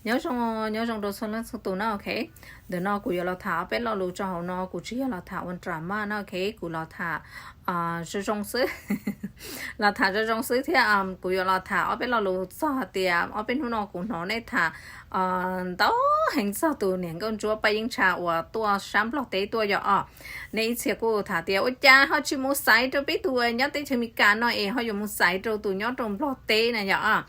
Nyob zoo, nyob zoo rau txhua leej txhua tus na, ok. Ntawm no kuv yuav los tham ob peb lo lus rau hauv no, kuv tsis yog los tham ua drama na, ok. Kuv los tham zoo zoo xwb, los tham zoo zoo xwb thiab. Kuv yuav los tham ob peb lo lus txog hais tias ob peb hnub no kuv hnov nej tham ntau heev txog tus niam nkauj ntsuab Paj Yeeb Tsha uas tuaj sab Nplog teb tuaj yom os. Nej ib txhia kuj tham tias ua cas ho tsis mus xaiv rau peb tus nyob teb chaws Amelikas no es ho yuav mus xaiv rau tus nyob rau Nplog teb na yom os.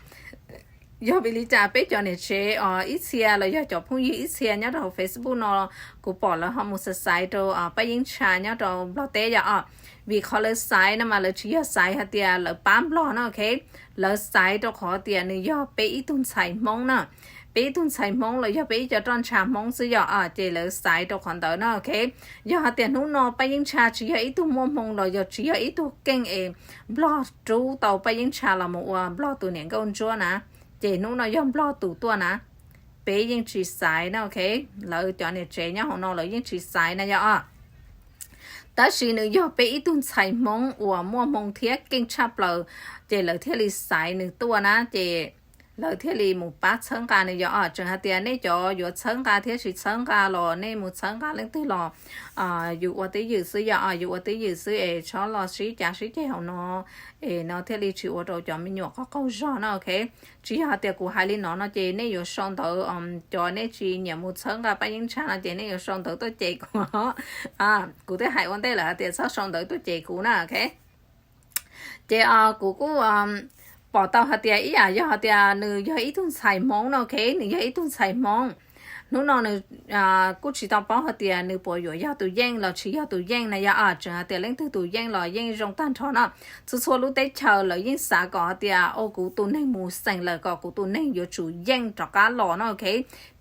Yog vim li cas peb cov niam tsev ib txhia los yog cov phooj ywg ib txhia nyob rau hauv Facebook no, kuv pom lawv ho mus xaiv xaiv rau Paj Yeeb Tsha nyob rau Nplog teb yom os. Vim qhov lawv xaiv no mas lawv tsis yog xaiv hais tias lawv pab Nplog na, ok. Lawv xaiv rau qhov tias nws yog peb ib tug ntxhais Hmoob na, peb ib tug ntxhais Hmoob los yog peb ib co roj ntsha Hmoob xwb yom os, ces lawv xaiv rau qhov ntawd na, ok. Yog hais tias hnub no Paj Yeeb Tsha tsis yog ib tug muaj hmoo los yog tsis yog ib tug keej es Nplog rub tau Paj Yeeb Tsha los mus ua Nplog tus niam nkauj ntsuab na, ces hnub no yog Nplog tus tuaj na, peb yeej tsis xaiv na, ok. Lawv cov niam tsev nyob hauv no lawv yeej tsis xaiv na yom os. Tab sis nws yog peb ib tug ntxhais Hmoob uas muaj hmoo thiab keej tshaj plaws, ces lawv thiaj li xaiv nws tuaj na, ces lawv thiaj li mus pab txhawb nqa nws yom os. Tseem hais tias nej cov yuav txhawb nqa thiab tsis txhawb nqa los nej mus txhawb nqa leej twg los yus ua twj ywm xwb yom os, yus ua twj ywm xwb es txhob los sib cav sib ceg hauv no, es no thiaj li tsis ua rau cov me nyuam qaug qaug zog na, ok. Tsis yog hais tias kuv hais li no no ces nej yuav sau ntawv, cov nej tsis nyiam mus txhawb nqa Paj Yeeb Tsha no ces nej yuav sau ntawv tuaj cem kuv. Kuv twb hais ua ntej lawm hais tias txhob sau ntawv tuaj cem kuv na, ok. Ces kuv kuj pom tau hais tias ib yam yog hais tias nws yog ib tug ntxhais Hmoob no, ok, nws yog ib tug ntxhais Hmoob. Hnub no nws kuj tsis tau paub hais tias nws puas yuav yog tus yeej los tsis yog tus yeej na yom os. Tseem hais tias leej twg tus yeej los yeej zoo tag nrho no. Txhua txhua lub teb chaws lawv yeej xav kom hais tias o kuv tus neeg mus xeem lawm kom kuv tus neeg yuav tsum yeej rov qab los no, ok.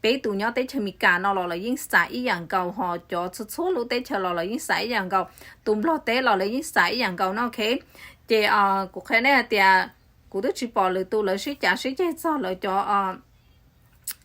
Peb tus nyob teb chaws Amelikas no los lawv yeej xav ib yam nkaus, ho cov txhua txhua lub teb chaws los lawv yeej xav ib yam nkaus, tus Nplog teb los lawv yeej xav ib yam nkaus no, ok. Ces kuv qhia nej hais tias kuv twb tsis pom lwm tus lawv sib cav sib ceg txog lawv cov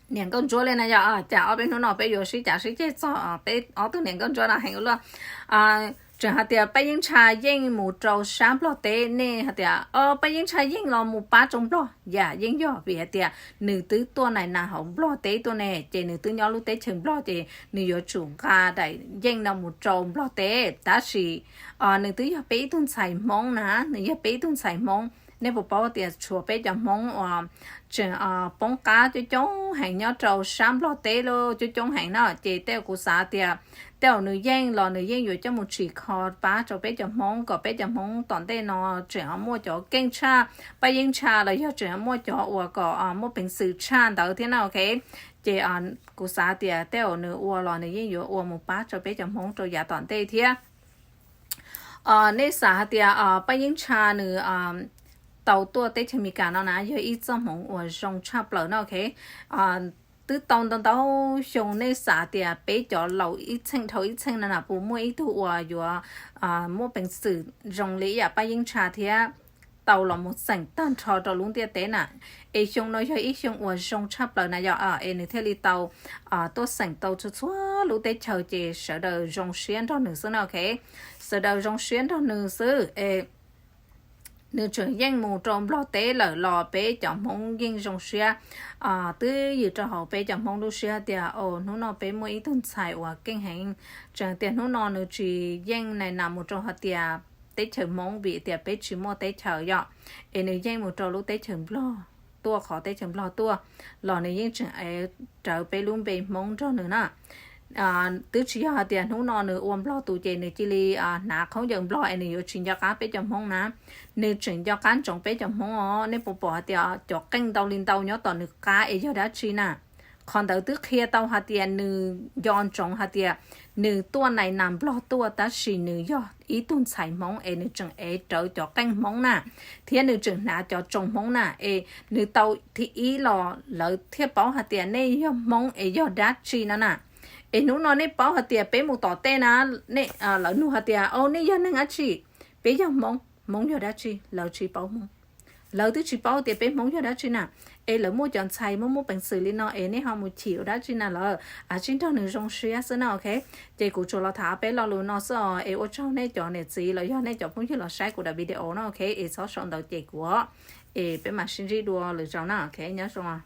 niam nkauj ntsuab li na yom. Cas ob peb hnub no peb yuav sib cav sib ceg txog peb ob tug niam nkauj ntsuab no heev ua luaj. Tseem hais tias Paj Yeeb Tsha yeej mus rau sab Nplog teb, nej hais tias o Paj Yeeb Tsha yeej los mus pab rau Nplog, yam yeej yog vim hais tias nws twb tuaj nais nas hauv Nplog teb tuaj ne, ces nws twb nyob lub teb chaws Nplog ces nws yuav tsum nqa daim yeej no mus rau Nplog teb. Tab sis nws twb yog peb ib tug ntxhais Hmoob na, nws yog peb ib tug ntxhais Hmoob. Nej puas paub tias tshuav peb cov Hmoob uas tseem poob qab coob coob heev nyob rau sab Nplog teb lawm coob coob heev no, ces tej zaum kuv xav tias tej zaum nws yeej los nws yeej yuav coj mus tsim kho pab rau peb cov Hmoob kom peb cov Hmoob tom ntej no tseem ho muaj cov keej tshaj Paj Yeeb Tsha los yog tseem ho muaj cov uas kom muaj peev xwm tshaj ntawd thiab na, ok. Ces kuv xav tias tej zaum nws ua los nws yeej yuav ua mus pab rau peb cov Hmoob rau yav tom ntej thiab. Nej xav hais tias Paj Yeeb Tsha nws tau tuaj teb chaws Amelikas no na yog ib txoj hmoov uas zoo tshaj plaws no, ok. Twb tau ntau ntau xyoo, nej xav tias peb cov laus ib txheej dhau ib txheej no na puas muaj ib tug uas yuav muaj peev xwm zoo li ib yam Paj Yeeb Tsha thiab tau los mus xeem tag nrho rau lub ntiaj teb na. Es xyoo no yog ib xyoo uas zoo tshaj plaws na yom, es nws thiaj li tau tuaj xeem tau txhua txhua lub teb chaws ces sawv daws zoo siab nrog nws xwb na, ok. Sawv daws zoo siab nrog nws xwb es nws tseem yeej mus rau Nplog teb lawm los peb cov Hmoob yeej zoo siab. Twb ywm rau hauv peb cov Hmoob lub siab tias o hnub no peb muaj ib tug ntxhais uas keej heev. Tseem tias hnub no nws tsis yeej nais nas mus rau hais tias teb chaws Hmoob vim tias peb tsis muaj teb chaws yom, es nws yeej mus rau lub teb chaws Nplog tuaj, qhov teb chaws Nplog tuaj los nws yeej tseem ev rawv peb lub npe Hmoob nrog nws na. Twb tsis yog hais tias hnub no nws ua Nplog tus ces nws cia li hnav khaub ncaws Nplog es nws yuav tsis nco qab peb cov Hmoob na. Nws tseem nco qab ntsoov peb cov Hmoob os. Nej puas pom hais tias cov qeej ntau li ntau nyob tom nws qab es yog dab tsi na? Qhov ntawd twb qhia tau hais tias nws nco ntsoov hais tias nws tuaj nais nas Nplog tuaj tab sis nws yog ib tug ntxhais Hmoob es nws tseem ev rawv cov qeej Hmoob na, thiab nws tseem hnav cov tsoos Hmoob na, es nws tau thib ib los lawv thiaj paub hais tias nej yog Hmoob es yog dab tsi no na. Es hnub no nej paub hais tias peb mus tom tej na, lawv nug hais tias o nej yog neeg dab tsi, peb yog Hmoob, Hmoob yog dab tsi, lawv tsis paub Hmoob. Lawv twb tsis paub tias peb Hmoob yog dab tsi na. Es lawv muaj cov ntxhais muaj muaj peev xwm li no es nej ho mus chim ua dab tsi na lawm? Ab, tsis nrog nws zoo siab xwb na, ok. Ces kuv tsuas los tham peb lo lus no xwb os, es ua tsaug nej cov niam txiv los yog nej cov phooj ywg los saib kuv daim video no, ok, es txhob sau ntawv cem kuv, es peb mam sib ntsib dua lwm zaus na, ok, nyob zoo.